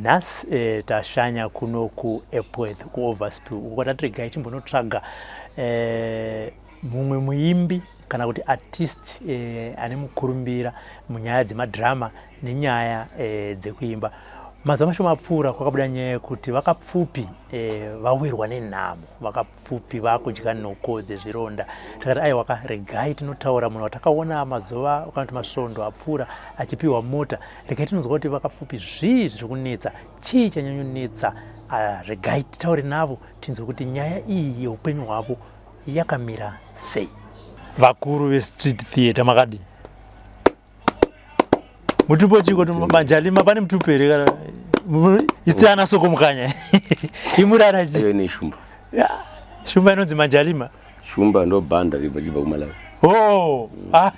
Nhasi tashanya kuno kuEpworth kuOverspill uko kwatati regai timbonotsvaga mumwe muimbi kana kuti artist ane mukurumbira munyaya dzemadrama nenyaya dzekuimba. Mazuva mashoma apfuura kwakabuda nyaya yekuti VaKapfupi vawirwa nenhamo, VaKapfupi vakudya nhoko dzezvironda. Takati aiwa ka regai tinotaura munhu watakaona mazuva kana kuti masvondo apfuura achipiwa mota, regai tinonzwa kuti VaKapfupi zvii zviri kunetsa, chii chanyanyonetsa. Regai titaure navo tinzwe kuti nyaya iyi yeupenyu hwavo yakamira sei. Vakuru veStreet Theatre makadii? Mutupo chiko majalima pane mutupo here kana isi ana soko mukanya imurara chi? Iyo ine shumba. Ya, shumba inonzi majalima. Shumba ndo banda ribva chibva kuMalawi. Oh. Ah.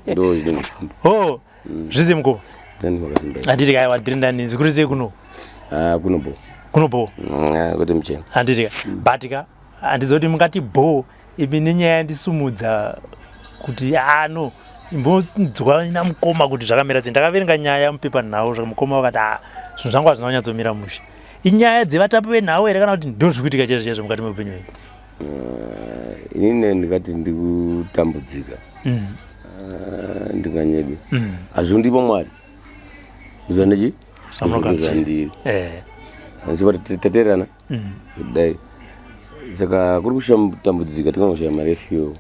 Ndo zvinenge shumba. Oh. Zvizi mukoma. Ndani makasimba. Handiti kai wadhirinda ninzi kuri sei kuno? Ah, kuno bo. Kuno bo. Ah, kuti muchena. Handiti ka. But ka handizoti mungati bo imi nenyaya yandisumudza kuti ah no imbonzwa namukoma kuti zvakamira sei. Ndakaverenga nyaya mupepa nhau zvaka mukoma vakati ah zvinhu zvangu hazvina kunyatsomira mushe. Inyaya dzevatapi venhau here kana kuti ndozviri kuitika chaizvo chaizvo mukati meupenyu hwenyu? Inini ndingati ndikutambudzika. Ndinganyebe. Hazvindipo Mwari. Zvandichi? Zvandiri. Hanzi tateerana. Kudai. Saka kuri kushambudzika tingangoshaya mari yefuel.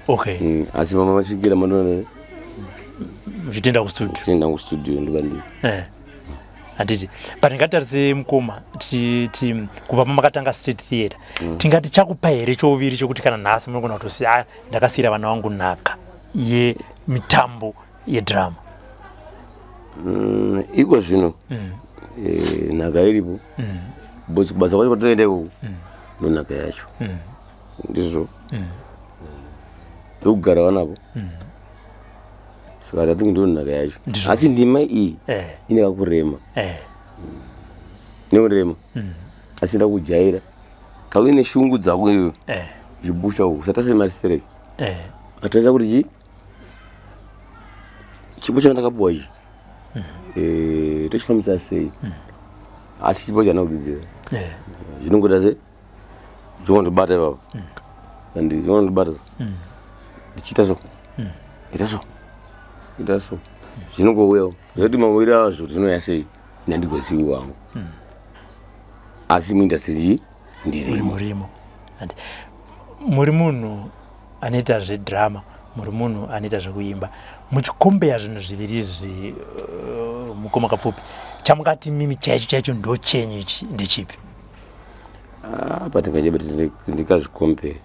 Okay. Asi mama masvikira mandona muchitenda kustudio. Tichitenda kustudio ndibandiri. Handiti. But ngatarise mukoma kubva pamakatanga Street Theatre. Tingati chakupa here chouviri chokuti kana nhasi munogona kutosiya ndakasiyira vana vangu nhaka yemitambo yedrama? Iko zvino nhaka iripo. Because kubasa kwacho kwatinoenda ikoko ndo nhaka yacho. Ndizvo. Ndokugara vanako. Saka I think ndo nhaka yacho. Asi ndima iyi ine kakurema. Nekurema. Asi ndakujaira. Kauye neshungu dzako iwe. Uchibusha uku usatase mari sereki. Atarisa kuti chi chipo chandakapuwa ichi. Tochifambisa sei? Asi chipo chandakakudzidzira. Zvinongoita sei? Zvinondibata ipapo. And zvinondibata. Ndichiita so. Ita so. Ita so. Zvinongouyawo. Zvoti mawiri azvo zvinouya sei? Nandigozivi wangu. Asi muindastry ndirimo. Murimo. Muri munhu anoita zvedrama, muri munhu anoita zvekuimba. Muchikombeya zvinhu zviviri izvi mukoma Kapfupi, chamungati mimi chaicho chaicho ndo chenyu ichi ndechipi? Patinganyebe ndikazvikombeya.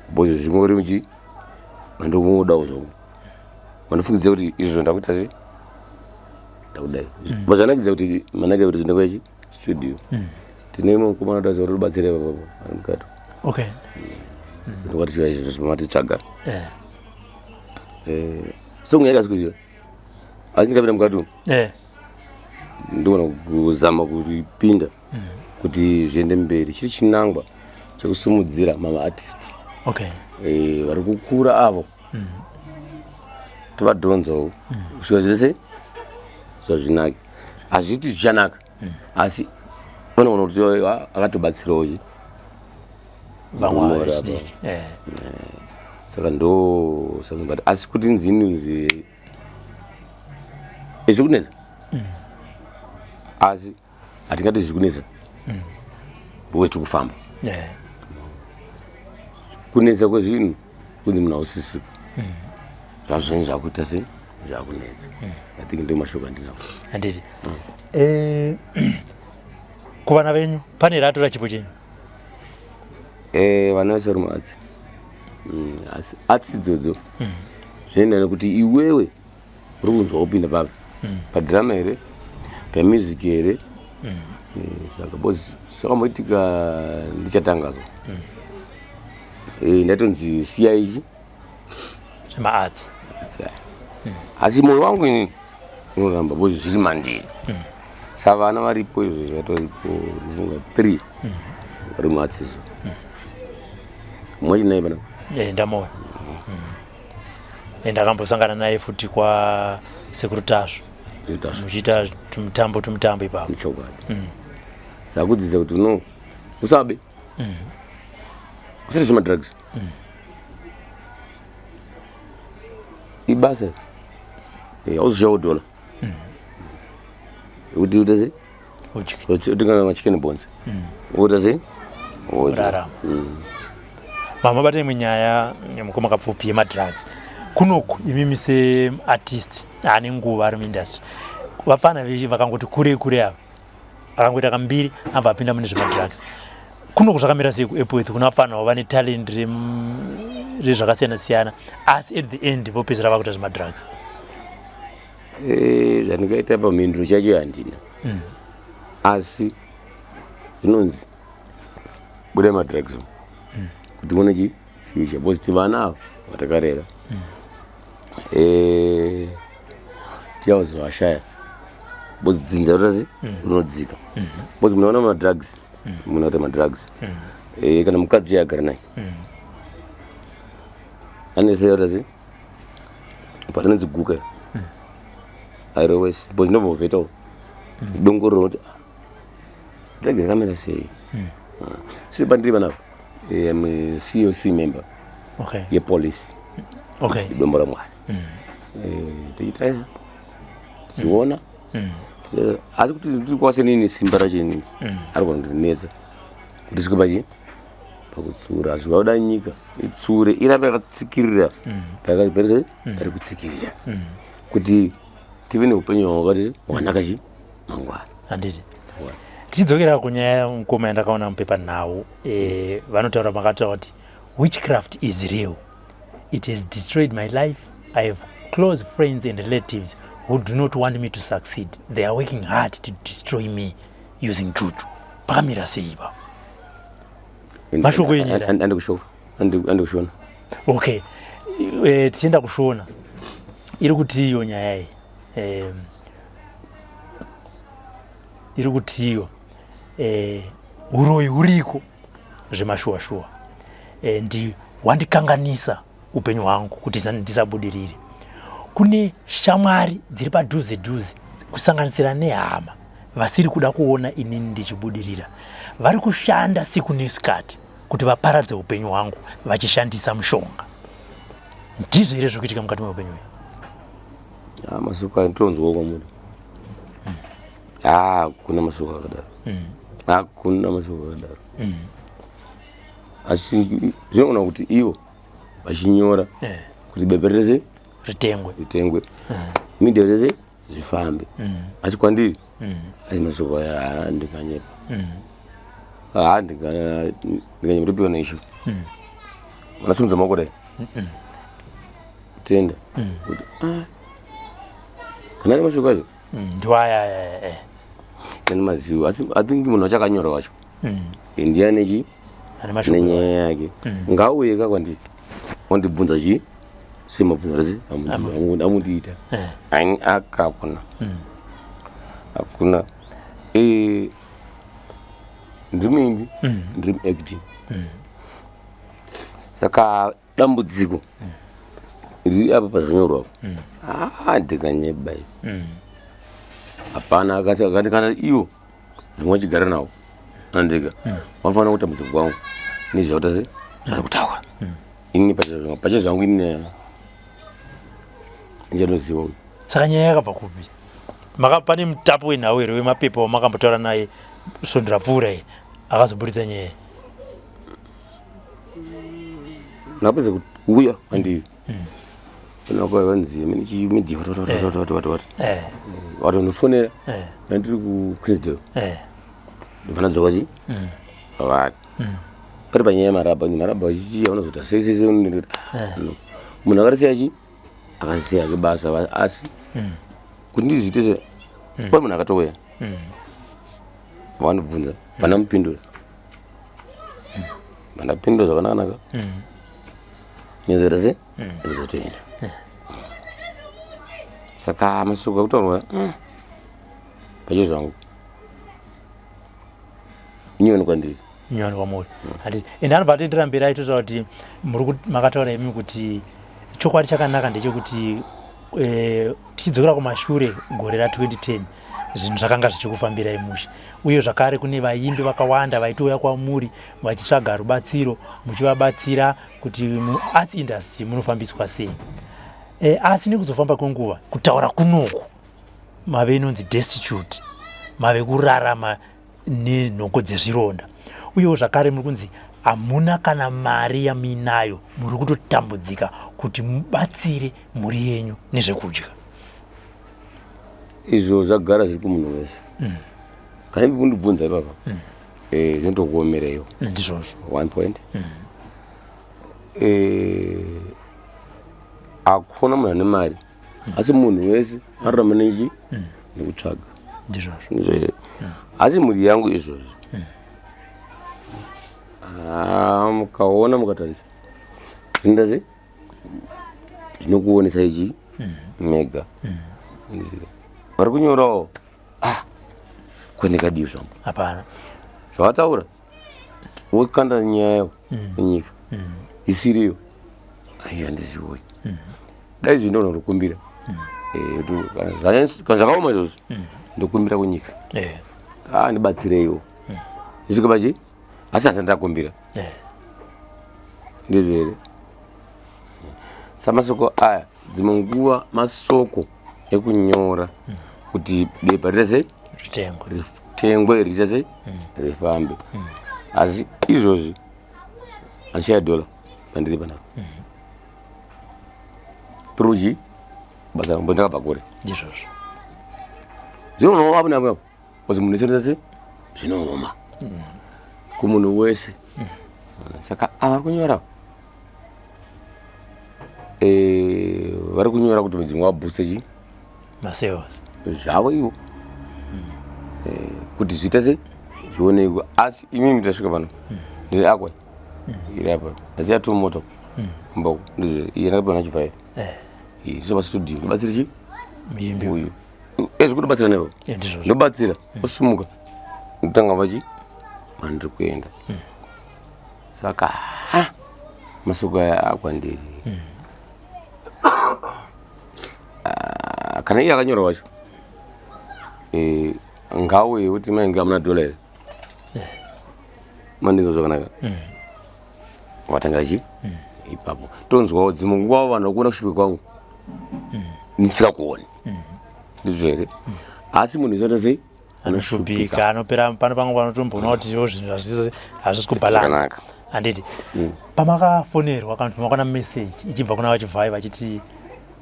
Because zvingori muchi mandongodawo zvangu. Mandifungidzira kuti izvo ndakuita sei? Ndakudai. But zvanakidza kuti manakidza kuti ndikuya chi studio. Tine imwe mukomana toda kuti rubatsire ipapo ari mukati. Okay. Ndokati chiva izvo zvamatitsvaga. Song yake asikuziva. Asi ndikapinda mukati umu. Ndogona kuzama kuripinda kuti zviende mberi. Chiri chinangwa chekusimudzira mama artist. Okay. Vari kukura avo. Tovadhonzawo. Kusvika zvese zvazvinake. Hazviti zvichanaka. Asi vanoona kuti akatobatsirawo chi. Vamwe vechidiki. Saka ndo something but asi kuti nzini nzi izvi kunetsa. Asi hatingati zviri kunetsa. Because tiri kufamba. Kunetsa kwezvinhu kunzi munhu hausisipo. Zvazvo zvakuita sei? Zvakunetsa. I think ndo mashoko andinawo. Handiti. Kuvana venyu pane ratora chipo chenyu? Vana vese vari muarts. Asi arts idzodzo zvinoenda nekuti iwewe uri kunzwa kupinda papi? Padrama here? Pamusic here? Saka because zvakamboitika ndichatanga so. Ndatonzi siya ichi zvemaarts. Asi moyo wangu inini unoramba because zviri mandiri. Saka vana varipo izvo vatoripo ndifunga 3 vari muarts izvo. Mumwe chinaye pana? Ndamuona. Ndakambosangana naye futi kwa Sekuru Tasvu. Muchiita tumutambo tumutambo ipapo. Chokwadi. Saka kudzidza kuti no usabe. Usaite zvemadrugs. Ibasa. Eh, auzoshawo dollar. Kuti uite sei? Udye. Utenga machicken bones. Woita sei? Wodya. Rarama. Mama bata imwe nyaya mukoma Kapfupi yemadrugs. Kunoku imimi seartist ane nguva ari muindustry. Vafana vechi vakangoti kure kure ava. Akangoita kambiri abva apinda mune zvemadrugs. Kunoku zvakamira sei kuEpworth kuna vafana vane talent rezvakasiyana siyana asi at the end vopedzisira vakuita zvemadrugs. Eh, zvandingaita pamhinduro chacho handina. Asi zvinonzi buda madrugs kuti muone chi future because tivana ava vatakarera. Eh, tichazovashaya because dzinza rotasi rinodzika because munoona madrugs munoita madrugs. Eh, kana mukadzi agara naye ane sei rotasi parinonzi guka airowesi because ndobovhetawo dongororo kuti drug rakamira sei. Siri pandiri panapa, am a COC member yepolice. Dombo raMwari. Tichitarisa, tichiona, asi kuti tiri kwase nini simba racho inini ari kundinetsa kuti svike pachi pakutsura. Asi vakuda nyika itsure, irambe yakatsikirira pari pari kutsikirira kuti tive neupenyu hwakati hwakanaka chi mangwana. Handiti tichidzokera kunyaya mukoma yandakaona mupepanhau, vanotaura, makataura kuti witchcraft is real, it has destroyed my life. I have close friends and relatives who do not want me to succeed. They are working hard to destroy me using juju. Pakamira sei ipapo? Mashoko enyu here? Andi kushoko, andi kushona. Okay, tichienda kushona, iri kuti iyo nyaya iyi, iri kuti iyo uroyi huriko zvemashuwa shuwa, ndi wandikanganisa upenyu hwangu kuti ndisabudirire. Kune shamwari dziri padhuze dhuze kusanganisira nehama vasiri kuda kuona inini ndichibudirira. Vari kushanda siku nesikati kuti vaparadze upenyu hwangu vachishandisa mushonga. Ndizvo here zviri kuitika mukati meupenyu hwenyu? Ah, masuku atonzwa kwamuri. Ah, hakuna masuku akadaro, hakuna masuku akadaro. Asi zvinoona kuti ivo vachinyora kuti bepe rese ritengwe, ritengwe, media rese zvifambe. Asi kwandiri asi masuku aya ndikanyepa, ndikanya topiwa neisho vanasimudza maoko dai kutenda kuti ah, kana ari mashoko acho. Ndiwaya. Ane mazivo, asi I think munhu wacho akanyora wacho ndiani chi ane mashoko nenyaya yake ngauye ka kwandiri wandibvunza chi semabvunza rese amundiita. Aka hakuna, hakuna. Ndiri muimbi, ndiri muacting, saka dambudziko riri apa pazvinyorwa, ah, ndikanyeba hapana. Akati kana ivo dzimwe vachigara nawo andika vanofanira kutambudziko kwangu nezvakuta se zvari kutaura inini pache zvangu inini ndichanoziva uyu. Saka nyaya yakabva kupi? Pane mutapo wenhau here wemapepa wamakambotaura naye svondo rapfuura iyi akazoburitsa nyaya? Ndapedza kuuya kwandiri vanzi media watwatwatwatwat watondifonera ndandiri kuQueensdale. Ndobva ndadzoka chi vati pari panyaya yemarabha, marabha chichi vanozoita sei sei sei. Munhu akarisiya chi akasiya ke basa, asi kuti ndizviite se pane munhu akatouya vandibvunza, vandamupindura, vandapindura zvakanaka-naka, nyezoita se ndozotoenda. Saka masuku akutaurwa pache zvangu inyowani kwandiri. Nyowani kwamuri, handiti? Ende anobva atoendera mberi aitotaura kuti muri makataura imi kuti chokwadi chakanaka ndechekuti Eh, tichidzokera kumashure gore ra 2010 zvinhu zvakanga zvichikufambirai mushe uye zvakare kune vaimbi vakawanda vaitouya kwamuri vachitsvaga rubatsiro muchivabatsira kuti muarts industry munofambiswa sei. E, asi nekuzofamba kwenguva kutaura kunoku mave inonzi destitute, mave kurarama nenhoko dzezvironda uyewo zvakare muri kunzi hamuna kana mari yamuinayo, muri kutotambudzika kuti mubatsire mhuri yenyu nezvekudya. Izvo zvagara zviri kumunhu wese. Kana ivi kundibvunza ipapa, eh, zvinotokuomereyo. Ndizvozvo. One point. Eh, hakuna munhu ane mari, asi munhu wese ararama nechi nekutsvaga. Ndizvozvo. Asi mhuri yangu izvozvo, ah, mukaona mukatarisa zvinoita zvinokuonesa ichi mega. Vari kunyorawo, ah, kwendikadii zvangu. Hapana. Zvavataura wokanda nyaya munyika isiriyo, ai, handiziwoi. Dai zvinhu ndokumbira, kana zvakaoma izvozvo, ndokumbira kunyika, ah, ndibatsireiwo ndisvike pachi, asi handisati ndakumbira. Ndizvo here? Samasoko aya dzimwe nguva masoko ekunyora kuti bepa riite sei? Ritengwe. Ritengwe, riite sei, rifambe. Asi izvozvi handichaya dhola pandiri panapa through chi basa rangu, ndakabva kure. Ndizvozvo. Zvinooma apo neapo apo, because munhu wese sei, zvinooma kumunhu wese. Saka ava vari kunyora, eh, vari kunyora kuti mudzimu wabhuse chi masales zvavo ivo, eh, kuti zviite sei, zvionekwe. Asi imimi tasvika pano, ndiri akwa iri apa, ndasiya two mota mboko, iye ndakapiwa nachivhayo iso pastudio, ndibatsire chi muimbi uyu ezvi kutobatsira nevo. Ndizvozvo. Ndobatsira osumuka, ndotanga vachi mandiri kuenda. Saka ha, masoko aya akwandiri. Ah, kana iye akanyora wacho, eh, ngauye kuti mainge amuna dhola here, mandinzwa zvakanaka, watanga chi ipapo tonzwawo. Dzimwe nguva vanhu vakuona kusvika kwangu ndisikakuoni, ndizvo here? Asi munhu izoita sei? Anoshupika, anopera pano. Pamwe panotomboona kuti iwo zvinhu hazvisi kubhalansa. Zvakanaka. Handiti pamakafonerwa kana kuti pamakaona message ichibva kuna vachivhai vachiti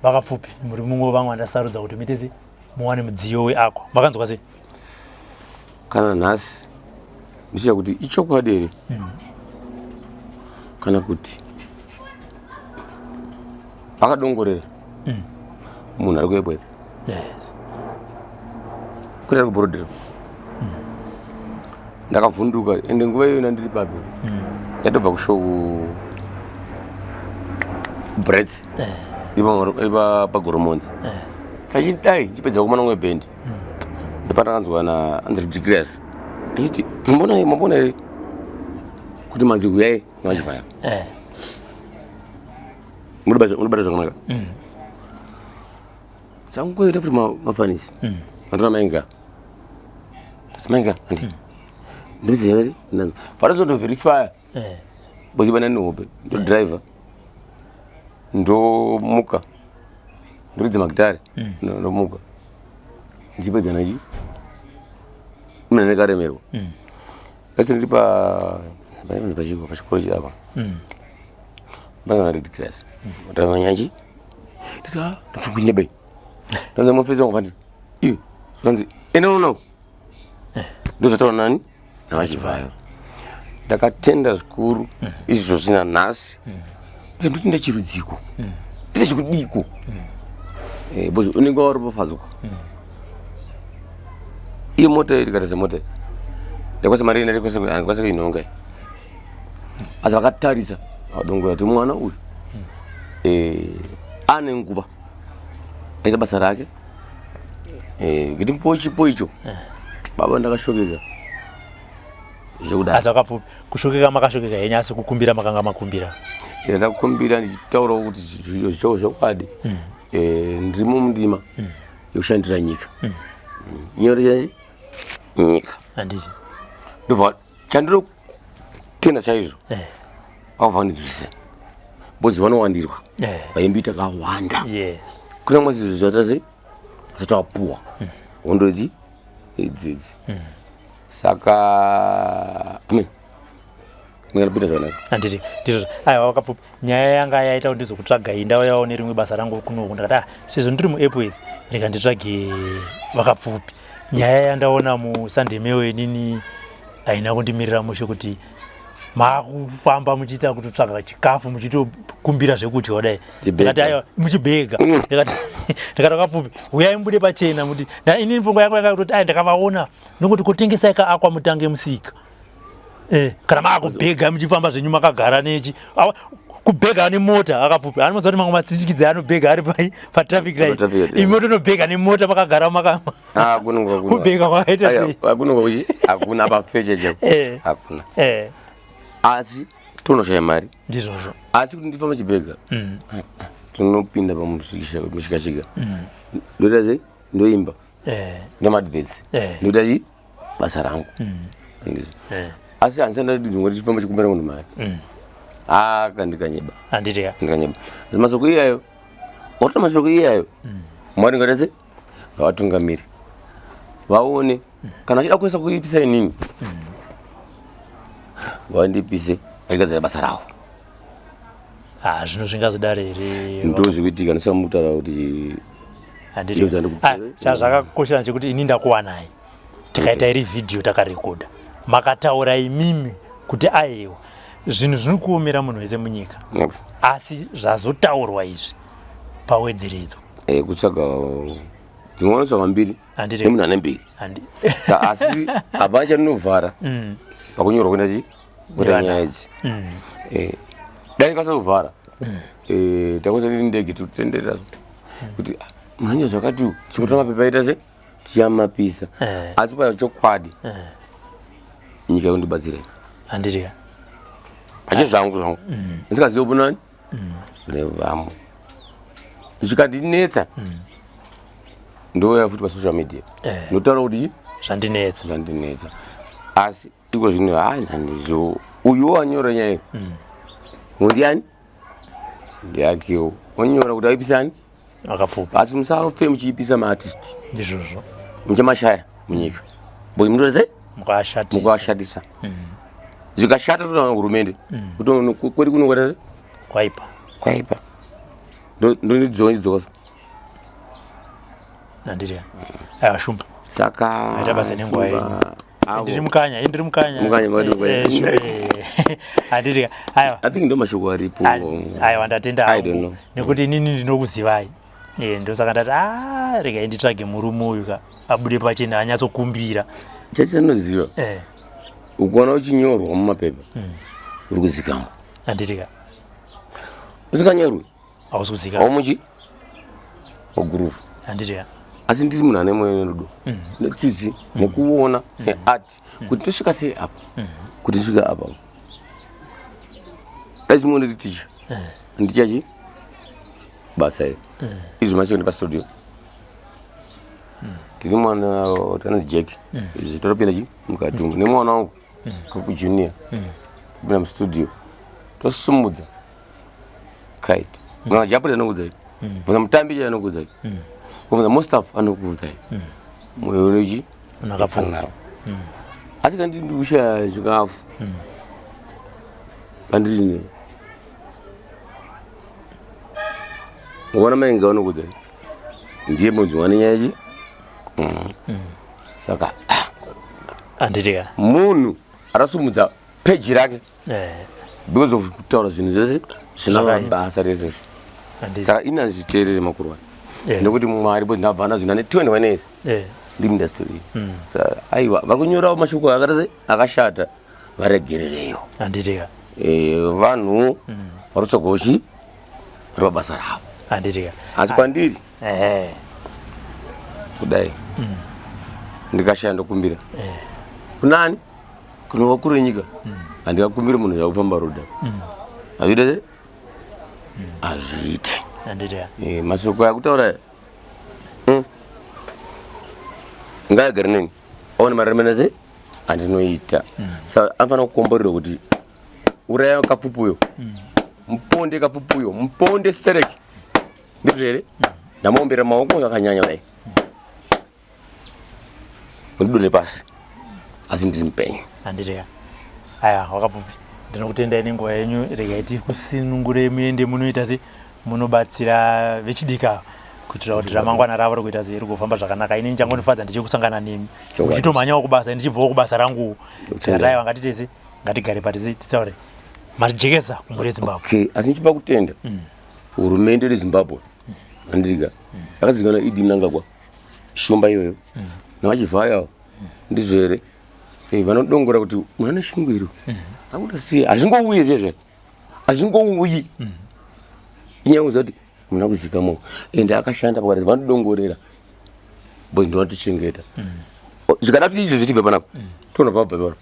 vakapfupi muri mumwe vamwe vandasarudza kuti muite sei, muwane mudziyo weakwa, makanzwa sei? Kana nhasi ndichiya kuti ichokwadi here kana kuti akadongorera munhu ari kuepwete kuti ari kuBorrowdale. Ndakavhunduka, ende nguva iyoyo ndiri papi, ndatobva kushow Brets ipa paGoromonzi, chachidai chipedza kumana umwe bhendi, ndopandakanzwa na Andrew Degreas achiti, "Mambona, mambona here kuti manzi huyai navachivhaya?" Munobata zvakanaka sangoita futi mafanisi mandona mainga mainga andi ndoziva kuti panozotoverifya bochibana nehope, ndodriver, ndomuka, ndoridza magitare, ndomuka ndichipedza nachi muna ndakaremerwa asi ndiri pa pachiko pachikoro chiapa pana Red Cross tamanyanji, nditi, "Ah, ndofuna kunyeba iyi." Ndanza mufesi wangu pandi iwe zvanzi ende unoona ndozvataura nani navachivhayo. Ndakatenda zvikuru izvo zvina nhasi. Ndoti ndachirudziko ndite chikudiko, because unenge waropafadzwa. Iyo mota iyi tikatarisa mota iyi, ndakwanisa mari ndakwanisa kuinhonga iyi, asi vakatarisa vadongora kuti mwana uyu, eh, ane nguva aita basa rake, eh, kuti mupiwe chipo icho. Baba, ndakashokeka zvekudaro. Asi vakapfupi kushokeka makashokeka henyu, asi kukumbira makanga makumbira? Ndakumbira ndichitaurawo kuti zvicho zvokwadi. Ndirimo mundima yekushandira nyika. Nyore nyika. Handiti. Ndobva chandinotenda chaizvo vakabva vandinzwisisa because vanowandirwa vaimbi takawanda. Kuna mwe zvaita sei asati apuwa hondo idzi idzidzi. Saka amen, ndingapinda zvakanaka. Handiti ndizvo? Aiwa, wakapfupi. Nyaya yanga yaita kuti ndizokutsvagai, ndauyawo nerimwe basa rangu kunoku. Ndakati, ah, sezvo ndiri muEpworth, rega nditsvage vakapfupi. Nyaya yandaona muSunday Mail inini haina kundimirira mushe, kuti makufamba muchiita kutotsvaga chikafu, muchitokumbira zvekudya kudai. Ndikati aiwa, muchibhega. Ndikati vakapfupi, uyai mubude pachena muti inini pfungwa yangu yanga kutoti ai, ndakavaona ndokuti kutengesai kaakwa mutange musika. Kana maakubhega muchifamba zvenyu makagara nechi kubhega nemota akapfupi, anomaziva kuti mamwe mastrichikidzi anobhega ari patraffic light. Patraffic light, imi motonobhega nemota makagara maka Ah, kunonga kuna. Kubhega kwakaita sei? Kunonga kuchi hakuna pafeche cheko. Hakuna. Asi tonoshaya mari. Ndizvozvo. Asi kuti ndifamba chibhega, tinopinda pamushikashika, ndoita sei? Ndoimba ndomaadverts, ndoita chi basa rangu. Handizvo? Asi handisati ndati dzimwe tichifamba chikumbira munhu mari. Aka ndikanyeba. Handiti ka? Ndikanyeba. Masoko iyayo, wakuta mashoko iyayo, Mwari ngaita sei? Ngavatungamiri vaone. Kana vachida kuisa kuipisa inini, ngavandipise vachigadzira basa ravo. Ah, zvino zvingazodaro here? Ndo zvikuitika, ndisamutaura kuti Handiti. Ndozvandiku- Ah, chazvakakoshera chekuti ini ndakuwanai, tikaita iri vhidhiyo, takarekodha, makataura imimi kuti aiwa, zvinhu zviri kuomera munhu wese munyika, asi zvazotaurwa izvi pawedzeredzo. Kutsvaga dzimwe vanotsvaga mbiri Handiti. nemunhu ane mbiri. Sa asi hapana chandinovhara pakunyorwa kuenda chi kuita nyaya idzi. Dai ndikasakuvhara, takwanisa tiri ndege tikutenderera kuti ah, mhanya zvakati chikutora mapepa aita se tichamapisa. Asi pachokwadi nyika yekundibatsira Handiti ka? Pache zvangu zvangu ndisikazivi kunani kune vamwe zvikandinetsa, ndouya futi pasocial media, ndotaura kuti zvandinetsa. Zvandinetsa. Asi iko zvino hai, nhandizvo uyu wanyora nyaya iyi mundiani ndiakewo wanyora kuti aipisani Vakapfupi. Asi musafe muchiipisa maartist. Ndizvozvo. Muchamashaya munyika boy munoita sei? Mukashatisa. Mukavashatisa, zvikashata totaura hurumende kuti kwedi kunokuita sei? Kwaipa. Kwaipa. Ndondidzonzi dzoka. Handiti ka? Aiwa, Shumba. Saka Maita basa nenguva yenyu. Shumba, avo. Ndiri mukanya, ndiri mukanya. Mukanya, makati mukanya. Handiti ka? Aiwa. I think ndo mashoko aripo. Aiwa, ndatenda I don't hangu. know. Nekuti inini ndinokuzivai. Ndosaka ndati a regai nditsvage murume uyu ka abude pachena anyatsokumbira. Chachandinoziva, ukuona uchinyorwa mumapepa, uri kuzikamwa. Handiti ka? Usinganyorwi, hausi kuzika. Haumuchi waguruvu. Handiti ka? Asi ndiri munhu ane mwoyo nerudo netsitsi nekuona neart kuti tosvika sei apa, kuti tisvike apa. Dai chimwe ndiri ticha, ndichachi basa iri izvi machiko ndi pastudio tine mwana anonzi Jack. Izvi totopinda chi mukati umu nemwana wangu Kapu Junior, kupinda mustudio tosumudza kite. Mwana Japuri anokuudzai, bvunza mutambi chai anokuudzai, kubvunza Mustaf anokuudzai mwoyo unochi Unakapfupi. Anawo. Asi kana ndiri ndikushaya chikafu pandiri, ukaona mainge vanokuudzai ndiye munhu wane nyaya chi. Saka Handiti ka? munhu arasumudza peji rake because of kutaura zvinhu zvese zvisina basa rese. Handiti. Saka ini handizviteerere makuru aya nekuti Mwari bo ndabva nazvino ane 21 years ndiri muindustry. Saka aiwa, vari kunyorawo mashoko akaita se akashata, varegerereyo. Handiti ka? Vanhu vari kutsvagawo chi vari pabasa ravo. Handiti ka? Asi kwandiri kudai ndikashaya, ndokumbira kunani? Kune vakuru venyika. Handingakumbiri munhu zvakufamba rodha, hazviite, hazviite. Handiti ya. Eh, mashoko akutaura Ngaagare neni aone mararamiro ase andinoita. Saka anofanira kukomborerwa kuti uraya kapfupi uyo. Muponde kapfupi uyo, muponde stereki. Ndizvo here? Ndamuombera maoko akanyanya kudai. Ndidonhe pasi. Asi ndiri mupenyu. Handiti ya. Aya, wakapfupi. Ndinokutendai nenguva yenyu, regai tikusinungure muende munoita se munobatsira vechidiki ava kuitira kuti ramangwana ravo rikuita sei rigofamba zvakanaka. Ini nichangonifadza ndichikusangana nemi muchitomhanyawo kubasa, ndichibvawo kubasa rangu. Tikati aiwa, ngatite se ngatigare patisi titaure majekesa kumhuri yeZimbabwe. Okay, asi ndichipa kutenda hurumende reZimbabwe andika yakadzikana ED Mnangagwa shumba iyoyo navachivhaya ndizvo here? Eh, vanodongora kuti munhu ane shungu iro akuda siya hazvingouyi zvezve hazvingouyi inyaya yekuziva kuti munhu akuzikamwa ende akashanda pakati vanodongorera because ndovatichengeta. Zvikada kuti izvo zvitibve panapa toona pabva pano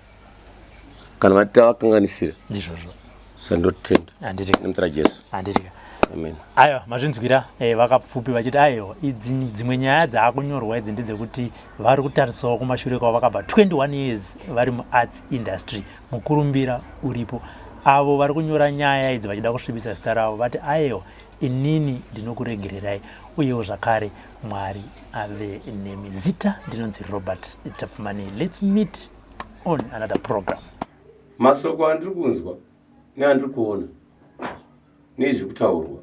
kana vati tavakanganisira. Ndizvozvo. Sandotenda Handiti. Nemuzita raJesu. Handiti. Amen. Aiwa, mazvinzwira vakapfupi vachiti aiwa, idzi dzimwe nyaya dzaakunyorwa idzi ndedzekuti vari kutarisawo kumashure kwavo vakabva 21 years vari muarts industry, mukurumbira uripo. Avo vari kunyora nyaya idzi vachida kusvibisa zita ravo vati aiwa, inini ndinokuregererai, uyewo zvakare Mwari ave nemi. Zita ndinonzi Robert Tapfumani. Let's meet on another program. Masoko andiri kunzwa neandiri kuona nezviri kutaurwa,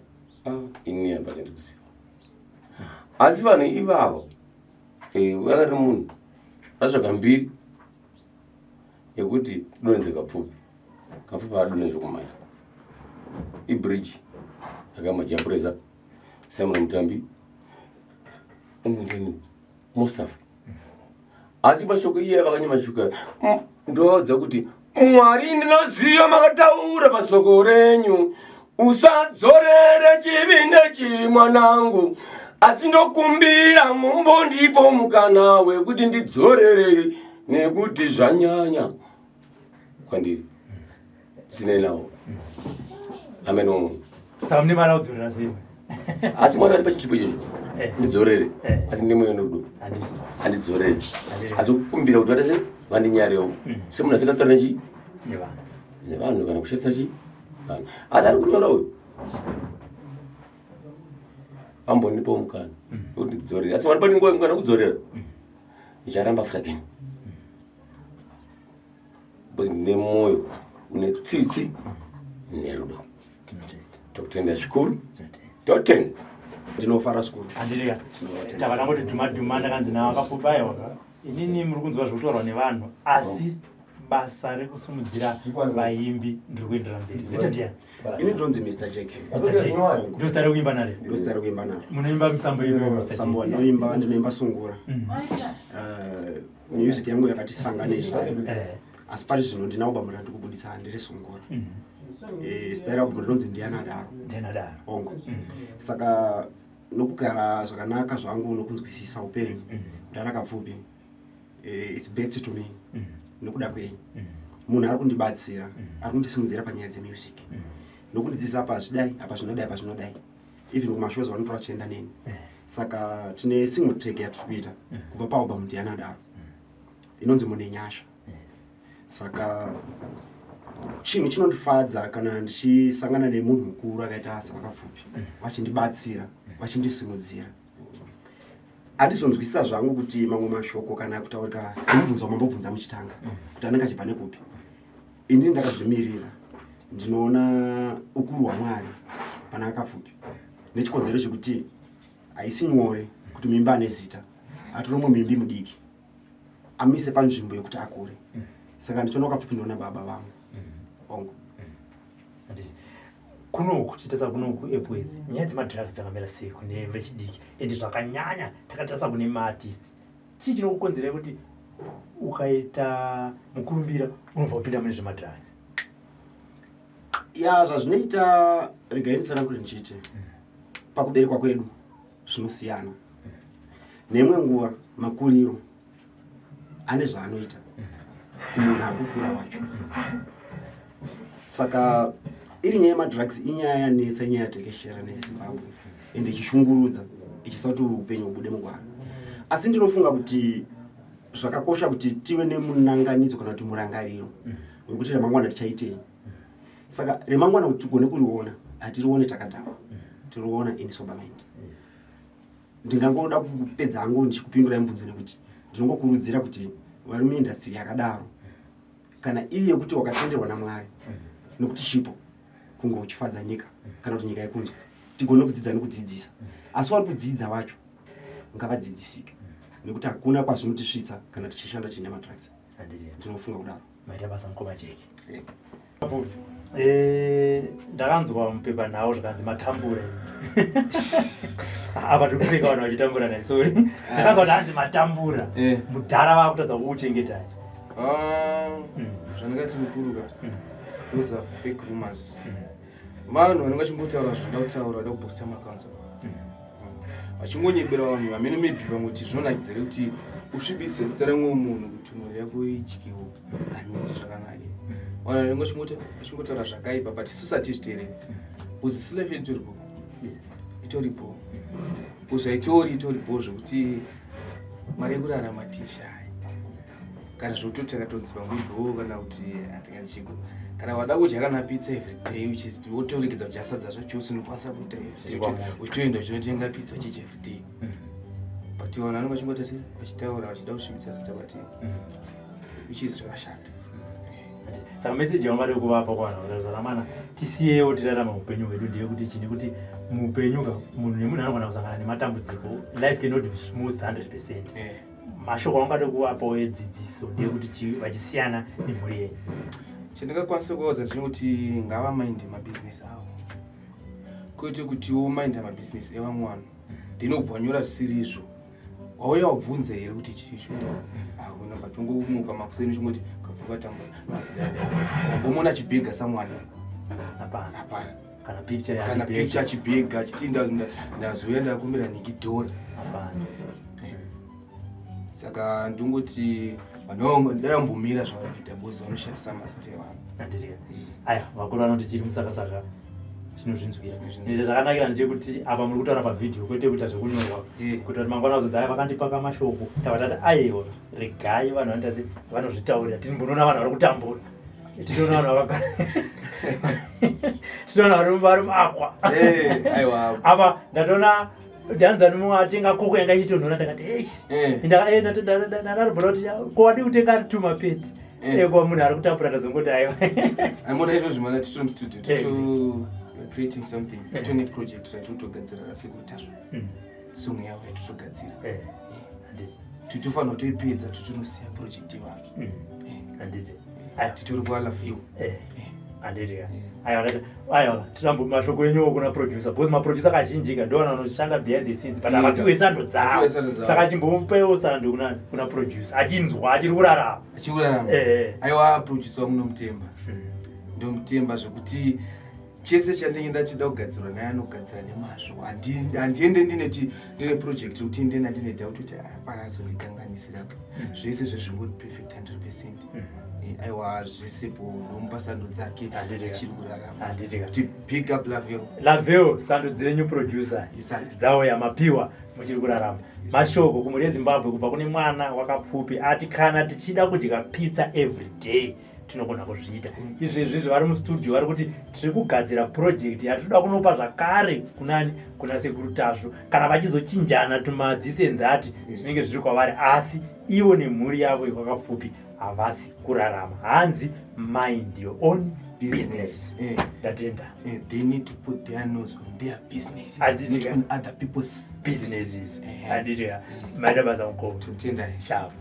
inini hapana chandiri kuziva. Asi vanhu ivavo vakati munhu atsvaga mbiri yekuti donze kapfupi, kapfupi adonhe zvokumhanya. Ibridge yakamajapureza Simon Mutambi umwe Mustafa. Asi mashoko iye vakanyamashuka ndovaudza kuti Mwari ndinoziva makataura pasoko renyu, usadzorere chivi nechivi mwanangu, asi ndokumbira mumbondipo mukana wekuti ndidzorere nekuti zvanyanya kwandiri sinei nawo. Amen. Omunhu Saka mune mari audzorera sei? Asi Mwari aripa chichipo ichocho ndidzorere. Asi ndine mweya nerudo. Handiti. Handidzorere. Handiti. Asi kukumbira kuti vatese vandinyarewo semunhu asingatauri nechi Nevanhu. Nevanhu kana kushandisa chi vanhu. Asi ari kunyora uyu ambondipawo mukana wekuti ndidzorere, asi vandipa nguva yemukana wekudzorera, ndicharamba futi again because ndine mwoyo une tsitsi nerudo. Tokutenda zvikuru, totenda. Ndinofara zvikuru. Handiti ka? Tava tangoti dhuma dhuma, ndakanzi nawo akapfupa. Aiwa, inini muri kunzwa zvekutaurwa nevanhu, asi basa rekusimudzira vaimbi ndiri kuendera mberi. Zita ndiani? Ini ndinonzi Mr Jack. Mr Jack ndo zita rekuimba naro? Ndo zita rekuimba naro. Munoimba misambo ipi, Mr Jack? Sambo ndinoimba, ndinoimba sungura. Music yangu yakati sanganei zvayo. Asi pari zvino ndina album randiri kubudisa, ndiri sungura. Zita realbum rinonzi Ndiani Adaro. Ndiani Adaro. Ongo. Saka nokugara zvakanaka zvangu nokunzwisisa upenyu, kudara kapfupi, it's best to me nokuda kwenyu. Munhu ari kundibatsira, ari kundisimudzira panyaya dzemusic nokundidzidzisa apa zvidai, apa zvinodai, apa zvinodai. Even kumashows vanotora vachienda neni. Saka tine single track yatiri kuita kubva paalbum Ndiani Adaro, inonzi Mune Nyasha. Saka chinhu chinondifadza kana ndichisangana nemunhu mukuru akaita savakapfupi vachindibatsira, vachindisimudzira. Handizonzwisisa zvangu kuti mamwe mashoko kana kutaurika semubvunzo wamambobvunza muchitanga kuti anenge achibva nekupi. Inini ndakazvimirira, ndinoona ukuru hwaMwari pana akapfupi nechikonzero chekuti haisi nyore kuti muimbi ane zita atore umwe muimbi mudiki amise panzvimbo yekuti akure. Saka ndichiona wakapfupi ndinoona baba vangu ongo. Handiti. Kunoku tichitarisa kunoku Epworth, nyaya dzemadrugs dzakamira sei kune vechidiki, and zvakanyanya takatarisa kune maartist? Chii chinokukonzerai kuti ukaita mukurumbira unobva upinda mune zvemadrugs? Ya, zvazvinoita, regai nditsanangure ndichiti pakuberekwa kwedu zvinosiyana. Neimwe nguva makuriro ane zvaanoita kumunhu ari kukura wacho. Saka Iri nyaya yemadrugs inyaya yanetsa, inyaya yatekeshera neZimbabwe ende ichishungurudza, ichisa kuti upenyu hubude mugwara. Asi ndinofunga kuti zvakakosha kuti tive nemunanganidzo kana kuti murangariro wekuti ramangwana tichaitei. Saka remangwana kuti tigone kuriona, hatirione takadhakwa, tiriona in sober mind. Ndingangoda kupedza hangu ndichikupindurai mubvunzo nekuti ndinongokurudzira kuti vari muindastry yakadaro, kana iri yekuti wakatenderwa naMwari nokuti chipo kunge uchifadza nyika kana kuti nyika yekunzwa, tigone kudzidza nekudzidzisa. Asi vari kudzidza vacho ngavadzidzisike, nekuti hakuna kwazvinotisvitsa kana tichishanda tiine madrugs. Ndinofunga kudaro. Maita basa, mukoma Jeki. Ndakanzwa mupepanhau zvakanzi matambura. Apa tiri kuseka vanhu vachitambura nai, sorry. Ndakanzwa kuti hanzi matambura mudhara vakutadza kukuchengetai. Ah, zvandingati mukuru ka, those are fake rumors. Vanhu vanenge vachimbotaura zvanoda kutaura, vada kuboosta maaccounts avo, vachingonyebera vanhu vamene. Maybe vamwe zvinonakidza here kuti usvibise zita remumwe munhu kuti mhuri yako idyiwo? Hamiti zvakanaka. Vanhu vanenge vachingotaura zvakaipa, but isusu hatizviteereri because isu life yedu itoripo, itoripo because haitori itoripo zvekuti mari yekurarama tishaya kana zvekutoti takatodzi pamwe ibho kana kuti hatingati chiko. Kana wada kudya kana pizza everyday, which wotoregedza kudya sadza zvachose, unokwanisa kuita everyday uchitoenda uchinotenga pizza uchidya everyday. But vanhu vanenge vachingota sei, vachitaura vachida kusvibisa zita, but which is zvakashata. Saka meseji yavangade kuvapa kuvanhu vataura ramana tisiyewo tirarama upenyu hwedu ndeyekuti chini? Kuti muupenyu ka, munhu nemunhu anogona kusangana nematambudziko. Life cannot be smooth 100%. Mashoko avangade kuvapawo edzidziso ndeyekuti vachisiyana nemhuri yenyu? Chandingakwanisa kuvaudza ndechekuti ngavamainde mabhizinesi avo, kwete kutiwo mainda mabhizinesi evamwe vanhu, then ubva wanyora zvisiri izvo. Wauya wabvunza here kuti chii chikuda? Hauna, but ungomuka makuseni uchingoti kabva katambura asi wambomona achibhega samwana? Hapana. Hapana. Kana picture. Kana picture achibhega achiti ndazouya ndakumbira niki dhora. Hapana. Saka ndongoti vanhu dai vambomira zvavari kuita because vanoshandisa mazita evanhu. Handiti? Aya, vakuru vanoti chiri musakasaka chinozvinzwira. Izvo zvakanakira ndechekuti apa muri kutaura pavhidhiyo, kwete kuita zvekunyorwa, kuita kuti mangwana vazodzi aya vakandipaka mashoko. Tava tati aiwa, regai vanhu vanoita se vanozvitaurira. Timbonoona vanhu vari kutambura, tinoona vanhu vaka tinoona vari muakwa. Aiwa. Apa ndatoona dhanzani mumwe atenga koko yanga ichitonhora. Ndakati eish, ndaribhora kuti ko wadi kutenga ari tumapeti kwa munhu ari kutambura. Ndazongoti aiwa. Aimona izvozvi mana titori mustudio, tito creating something, titone project ratotogadzira rasekuru song yavo yatotogadzira. Handiti. Titofanira kutoipedza, totonosiya project ivanhu. Handiti. Titori kualafiwa. Handiti ka? Aiwa, aiwa, tirambo mashoko enyuwo kuna producer, because maproducer kazhinji ka ndo vanhu vanoshanda behind the scenes, but havapiwe sando dzavo. Hapiwe sando dzavo. Saka chimbomupewo sando kuna producer achinzwa achiri kurarama. Achikurarama. Aiwa, producer wangu ndomutemba, ndomutemba zvekuti chese chandinge ndatida kugadzirwa naye anogadzira nemazvo. Handiende ndineti ndine project yekuti ndenda ndine doubt kuti pakazondikanganisira apa. Zvese zvezvingori perfect 100%. Aiwa, zvesepo ndomupa sando dzake. Handiti ka. Achiri kurarama. Handiti ka? Kuti big up Laveo. Laveo, sando dzenyu producer. Yes, sir. Dzauya, mapiwa muchiri kurarama. Mashoko kumhuri yeZimbabwe kubva kune mwana wakapfupi ati kana tichida kudya pizza every day tinogona kuzviita. Izvezvi vari mustudio vari kuti tiri kugadzira project yatinoda kunopa zvakare kunani, kuna Sekuru Tasvu. Kana vachizochinjana tuma this and that, zvinenge zviri kwavari, asi ivo nemhuri yavo yekwakapfupi havasi kurarama. Hanzi mind your own business. Business. Ndatenda. They need to put their nose on their businesses, Handiti not ka. on other people's businesses. Eh. Handiti ka? Maita basa mukoma. Totenda. Sharp.